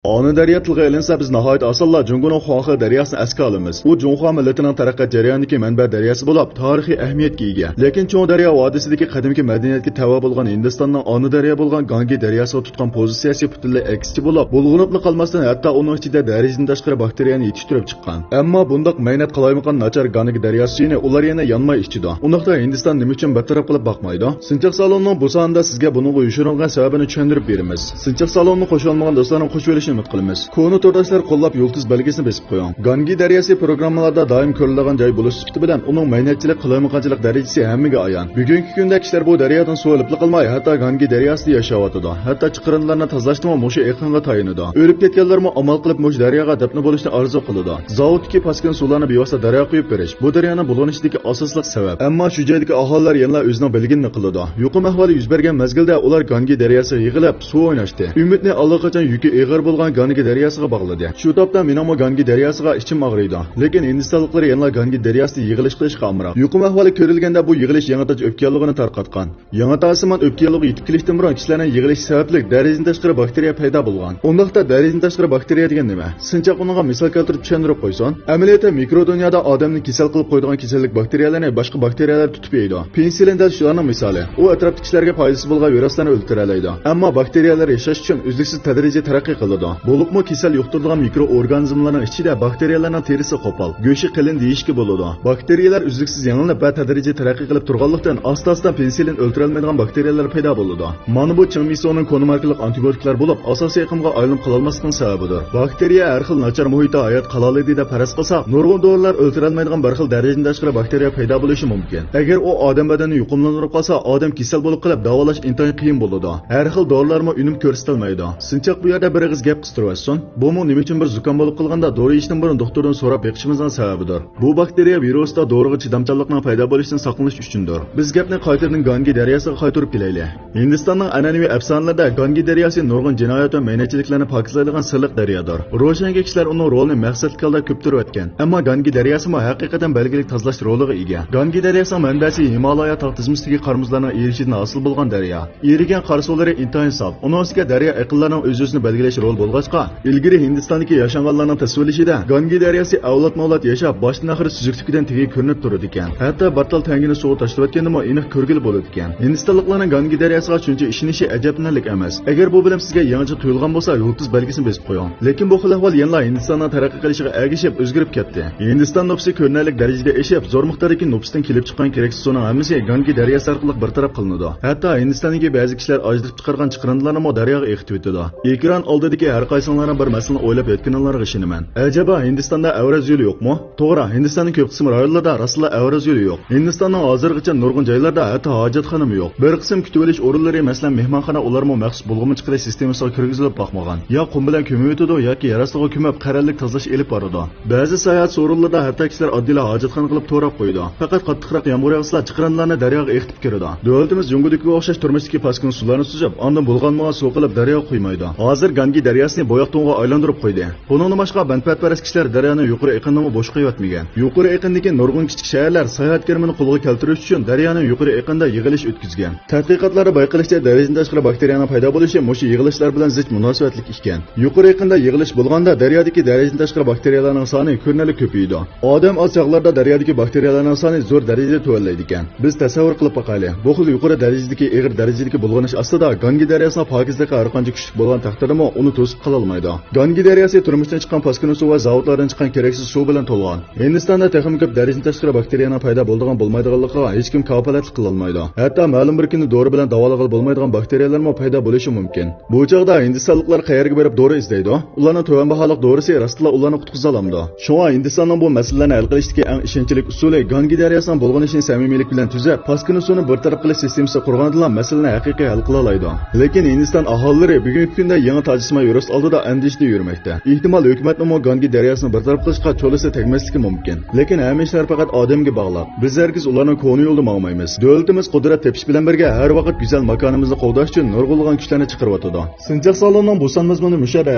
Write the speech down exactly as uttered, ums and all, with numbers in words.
ئانا دەريا تىلغا ئېلىنسا، بىز ناھايىتى ئاسانلا جۇڭگونىڭ خۇاڭخې دەرياسىنى ئەسكە ئالىمىز. ئۇ جۇڭخۇا مىللىتىنىڭ تەرەققىيات جەريانىدىكى مەنبە دەرياسى بولۇپ، تارىخىي ئەھمىيەتكە ئىگە. لېكىن چوڭ دەريا ۋادىسىدىكى قەدىمكى مەدەنىيەتكە تەۋە بولغان ھىندىستاننىڭ ئانا دەريا بولغان گانگى دەرياسىغا تۇتقان پوزىتسىيەسى پۈتۈنلەي ئەكسىچە بولۇپ، بۇلغىنىپلا قالماستىن، ھەتتا ئۇنىڭ ئىچىدە دەرىجىدىن تاشقىرى باكتېرىيەنى يېتىشتۈرۈپ چىققان. ئەمما بۇنداق مەينەت قالايمىقان ناچار گانگى دەريا سۈيىنى ئۇلار يەنە يانماي ئىچىدۇ. ئۇنداقتا ھىندىستان نېمە ئۈچۈن بىر تەرەپ قىلىپ باقمايدۇ؟ سىنچاق سالوننىڭ بۇ سانىدا سىزگە بۇنىڭغا يوشۇرۇنغان سەۋەبىنى چۈشەندۈرۈپ بېرىمىز. سىنچاق سالوننى قوشۇۋالمىغان دوستلارنىڭ قوشۇۋېلىشىنى ئۈمىد قىلىمىز. كونا تورداشلار قوللاپ يۇلتۇز بەلگىسىنى بېسىپ قويۇڭ. گانگى دەرياسى پروگراممىلاردا دائىم كۆرۈلىدىغان جاي بولۇش سۈپىتى بىلەن ئۇنىڭ مەينەتچىلىك، قالايمىقانچىلىق دەرىجىسى ھەممىگە ئايان. بۈگۈنكى كۈندە كىشىلەر بۇ دەريادىن سۇ ئېلىپلا قالماي، ھەتتا گانگى دەرياسىدا ياشاۋاتىدۇ. ھەتتا چىقىرىنلارنى تازىلاشتىمۇ مۇشۇ ئېقىنغا تايىنىدۇ. ئۆلۈپ كەتكەنلەرمۇ ئامال قىلىپ مۇشۇ دەرياغا دەپنە بولۇشنى ئارزۇ قىلىدۇ. زاۋۇتتىكى پاسكىنا سۇلارنى بىۋاسىتە دەرياغا قۇيۇپ بېرىش، بۇ دەريانىڭ بۇلغىنىشىدىكى ئاساسلىق سەۋەب. ئەمما شۇ جايدىكى ئاھالىلەر يەنىلا ئۆزىنىڭ بىلگىنىنى قىلىدۇ. يۇقۇم ئەھۋالى يۈز بەرگەن مەزگىلدە ئۇلار گانگى دەرياسىغا يىغىلىپ، سۇ ئويناشتى. ئۈمىدنى ئاللىقاچان يۈكى ئېغىر بولغان گانگى دەرياسىغا باغلىدى. شۇ تاپتا مېنىڭمۇ گانگى دەرياسىغا ئىچىم ئاغرىيدۇ. لېكىن ھىندىستانلىقلار يەنىلا گانگى دەرياسىدا يىغىلىش قىلىشقا ئامراق. يۇقۇم ئەھۋالى كۆرۈلگەندە بۇ يىغىلىش يېڭى تاج ئۆپكە ياللۇغىنى تارقاتقان. يېڭى تاسىمان ئۆپكە ياللۇغى يېتىپ كېلىشتىن بۇرۇن كىشىلەرنىڭ يىغىلىشى سەۋەبلىك دەرىجىدىن تاشقىرى باكتېرىيە پەيدا بولغان. ئۇنداقتا دەرىجىدىن تاشقىرى باكتېرىيە دېگەن نېمە؟ سىنچاق ئۇنىڭغا مىسال كەلتۈرۈپ چۈشەندۈرۈپ قويسۇن. ئەمەلىيەتتە مىكرو دۇنيادا ئادەمنى كېسەل قىلىپ قويىدىغان كېسەللىك باكتېرىيەلەرنى باشقا باكتېرىيەلەر تۇتۇپ يەيدۇ. پېنسىلىن دەل شۇلارنىڭ مىسالى. ئۇ ئەتراپتىكى كىشىلەرگە پايدىسى بولغان ۋىرۇسلارنى ئۆلتۈرەلەيدۇ. ئەمما باكتېرىيەلەر ياشاش ئۈچۈن ئۈزلۈكسىز تەدرىجىي تەرەققىي قىلىدۇ. بولۇپمۇ كېسەل يۇقتۇرىدىغان مىكرو ئورگانىزملارنىڭ ئىچىدە باكتېرىيەلەرنىڭ تېرىسى قوپال، گۆشى قېلىن دېيىشكە بولىدۇ. باكتېرىيەلەر ئۈزلۈكسىز يېڭىلىنىپ ۋە تەدرىجىي تەرەققىي قىلىپ تۇرغانلىقتىن، ئاستا-ئاستا پېنسىلىن ئۆلتۈرەلمەيدىغان باكتېرىيەلەر پەيدا بولىدۇ. مانا بۇ چىڭ مىسونىڭ كونا ماركىلىق ئانتىبىيوتىكلار بولۇپ، ئاساسىي ئېقىمغا ئايلىنىپ قالالماسلىقىنىڭ سەۋەبىدۇر. باكتېرىيە ھەر خىل ناچار مۇھىتتا ھايات قالالىدى دەپ پەرەز قىلساق، نۇرغۇن دورىلار ئۆلتۈرەلمەيدىغان بىر خىل دەرىجىدىن تاشقىرى باكتېرىيە پەيدا بولۇشى مۇمكىن. ئەگەر ئۇ ئادەم بەدىنىنى يۇقۇملاندۇرۇپ قالسا، ئادەم كېسەل بولۇپ قېلىپ، داۋالاش ئىنتايىن قىيىن بولىدۇ. ھەر خىل دورىلارمۇ ئۈنۈم كۆرسىتەلمەيدۇ. سىنچاق بۇ يەردە بىر ئېغىز گەپ قىستۇرۇۋەتسۇن. بۇمۇ نېمە ئۈچۈن بىر زۇكام بولۇپ قالغاندا دورا يېيىشتىن بۇرۇن دوختۇردىن سوراپ بېقىشىمىزنىڭ سەۋەبىدۇر. بۇ باكتېرىيە ۋىرۇستا دورىغا چىدامچانلىقنىڭ پەيدا بولۇشىدىن ساقلىنىش ئۈچۈندۇر. بىز گەپنى قايتىدىن گانگى دەرياسىغا قايتۇرۇپ كېلەيلى. ھىندىستاننىڭ ئەنئەنىۋى ئەپسانىلىرىدا گانگى دەرياسى نۇرغۇن جىنايەت ۋە مەينەتچىلىكلەرنى پاكىزلايدىغان سىرلىق دەريادۇر. روشەنكى كىشىلەر ئۇنىڭ رولىنى مەقسەتلىك ھالدا كۆپتۈرۈۋەتكەن. ئەمما گانگى دەرياسىمۇ ھەقىقەتەن بەلگىلىك تازىلاش رولىغا ئىگە. گانگى دەرياسىنىڭ مەنبەسى ھىمالايا تاغ تىزمىسىدىكى قار-مۇزلارنىڭ ئېرىشىدىن ھاسىل بولغان دەريا. ئېرىگەن قار سۇلىرى ئىنتايىن ساپ. ئۇنىڭ ئۈستىگە دەريا ئېقىنلارنىڭ ئۆز-ئۆزىنى بەلگىلەش رولى بولغاچقا، ئىلگىرى ھىندىستاندىكى ياشانغانلارنىڭ تەسۋىرلىشىدە گانگى دەرياسى ئەۋلادمۇ-ئەۋلاد ياشاپ، باشتىن-ئاخىر سۈزۈكلۈكىدىن تېگىگە كۆرۈنۈپ تۇرىدىكەن. ھەتتا بىر تال تەڭگىنى سۇغا تاشلىۋەتكەندىمۇ ئېنىق كۆرگىلى بولىدىكەن. ھىندىستانلىقلارنىڭ گانگى دەرياسىغا شۇنچە ئىشىنىشى ئەجەبلىنەرلىك ئەمەس. ئەگەر بۇ بىلىم سىزگە يېڭىچە تۇيۇلغان بولسا، يۇلتۇز بەلگىسىنى بېسىپ قويۇڭ. لېكىن بۇ خىل ئەھۋال يەنىلا ھىندىستاننىڭ تەرەققىي قىلىشىغا ئەگىشىپ ئۆزگىرىپ كەتتى. ھىندىستان نوپۇسى كۆرۈنەرلىك دەرىجىدە ئېشىپ، زور مىقداردىكى نوپۇستىن كېلىپ چىققان كېرەكسىز سۇنىڭ ھەممىسى گانگى دەرياسى ئارقىلىق بىر تەرەپ قىلىنىدۇ. ھەتتا ھىندىستاندىكى بەزى كىشىلەر ئاجرىتىپ چىقارغان چىقىرىندىلارنىمۇ دەرياغا ئېقىتىۋېتىدۇ. ئېكران ئالدىدىكى ھەر قايسىڭلارنىڭ بىر مەسىلىنى ئويلاپ يەتكىنىڭلارغا ئىشىنىمەن. ئەجەبا ھىندىستاندا ئەۋرەز يولى يوقمۇ؟ توغرا، ھىندىستاننىڭ كۆپ قىسىم رايونلىرىدا راستلا ئەۋرەز يولى يوق. ھىندىستاننىڭ ھازىرغىچە نۇرغۇن جايلىرىدا ھەتتا ھاجەتخانىمۇ يوق. بىر قىسىم كۈتۈۋېلىش ئورۇنلىرى، مەسىلەن، مېھمانخانا، ئۇلارمۇ مەخسۇس بۇلغىما چىقىرىش سىستېمىسىغا كىرگۈزۈلۈپ باقمىغان. يا قۇم بىلەن كۆمۈۋېتىدۇ ياكى يەر ئاستىغا كۆمۈپ، قەرەللىك تازىلاش ئېلىپ بارىدۇ. بەزى ساياھەت سورۇنلىرىدا ھەتتا كىشىلەر ئاددىيلا ھاجەتخانا قىلىپ توراپ قويىدۇ. پەقەت قاتتىقراق يامغۇر ياغسىلا، چىقىرىندىلارنى دەرياغا ئېقىتىپ كىرىدۇ. دۆلىتىمىز جۇڭگودىكىگە ئوخشاش تۇرمۇشتىكى پاسكىنا سۇلارنى سۈزۈپ، ئاندىن بۇلغانمىغان سۇ قىلىپ دەرياغا قۇيمايدۇ. ھازىر گانگى دەرياسىنى بوياق دونغا ئايلاندۇرۇپ قويدى. بۇنىڭدىن باشقا، مەنپەئەتپەرەس كىشىلەر دەريانىڭ يۇقىرى ئېقىنىنىمۇ بوش قويۇۋەتمىگەن. يۇقىرى ئېقىندىكى نۇرغۇن كىچىك شەھەرلەر ساياھەت كىرىمىنى قولغا كەلتۈرۈش ئۈچۈن دەريانىڭ يۇقىرى ئېقىنىدا يىغىلىش ئۆتكۈزگەن. تەتقىقاتلاردا بايقىلىشىچە، دەرىجىدىن تاشقىرى باكتېرىيەنىڭ پەيدا بولۇشى مۇشۇ يىغىلىشلار بىلەن زىچ مۇناسىۋەتلىك ئىكەن. يۇقىرى ئېقىندا يىغىلىش بولغاندا، دەريادىكى دەرىجىدىن تاشقىرى باكتېرىيەلەرنىڭ سانى كۆرۈنەرلىك كۆپىيىدۇ. ئادەم ئاز چاغلاردا دەريادىكى باكتېرىيەلەرنىڭ سانى زور دەرىجىدە تۆۋەنلەيدىكەن. بىز تەسەۋۋۇر قىلىپ باقايلى، بۇ خىل يۇقىرى دەرىجىدىكى، ئېغىر دەرىجىدىكى بۇلغىنىش ئاستىدا گانگى دەرياسىنىڭ پاكىزلىقى ھەرقانچە كۈچلۈك بولغان تەقدىردىمۇ ئۇنى توسۇپ قالالمايدۇ. گانگى دەرياسى تۇرمۇشتىن چىققان پاسكىنا سۇ ۋە زاۋۇتلاردىن چىققان كېرەكسىز سۇ بىلەن تولغان. ھىندىستاندا تېخىمۇ كۆپ دەرىجىدىن تاشقىرى باكتېرىيەنىڭ پەيدا بولىدىغان بولمايدىغانلىقىغا ھېچكىم كاپالەتلىك قىلالمايدۇ. ھەتتا مەلۇم بىر كۈنى دورا بىلەن داۋالىغىلى بولمايدىغان باكتېرىيەلەرمۇ پەيدا بولۇشى مۇمكىن. بۇ چاغدا ھىندىستانلىقلار قەيەرگە بېرىپ دورا ئىزدەيدۇ؟ ئۇلارنىڭ تۆۋەن باھالىق دورىسى راستلا ئۇلارنى قۇتقۇزالامدۇ؟ شۇڭا ھىندىستاننىڭ بۇ مەسىلىلەرنى ھەل قىلىشتىكى ئەڭ ئىشەنچلىك ئۇسۇلى گانگى دەرياسىنىڭ بۇلغىنىشىنى سەمىمىيلىك بىلەن تۈزەپ، پاسكىنا سۇنى بىر تەرەپ قىلىش سىستېمىسى قۇرغاندىلا مەسىلىنى ھەقىقىي ھەل قىلالايدۇ. لېكىن ھىندىستان ئاھالىلىرى بۈگۈنكى كۈندە يېڭى تاجسىمان ۋىرۇس ئالدىدا ئەندىشىدە يۈرمەكتە. ئېھتىمال، ھۆكۈمەتنىڭمۇ گانگى دەرياسىنى بىر تەرەپ قىلىشقا چولىسى تەگمەسلىكى مۇمكىن. لېكىن ھەممە ئىشلار پەقەت ئادەمگە باغلىق. بىز ھەرگىز ئۇلارنىڭ كونا يولىدا ماڭمايمىز. دۆلىتىمىز قۇدرەت تېپىش بىلەن بىرگە ھەر ۋاقىت گۈزەل ماكانىمىزنى قوغداش ئۈچۈن نۇرغۇنلىغان كۈچلەرنى چىقىرىۋاتىدۇ. سىنچاق سالوننىڭ بۇ سان مەزمۇنى مۇشۇ يەردە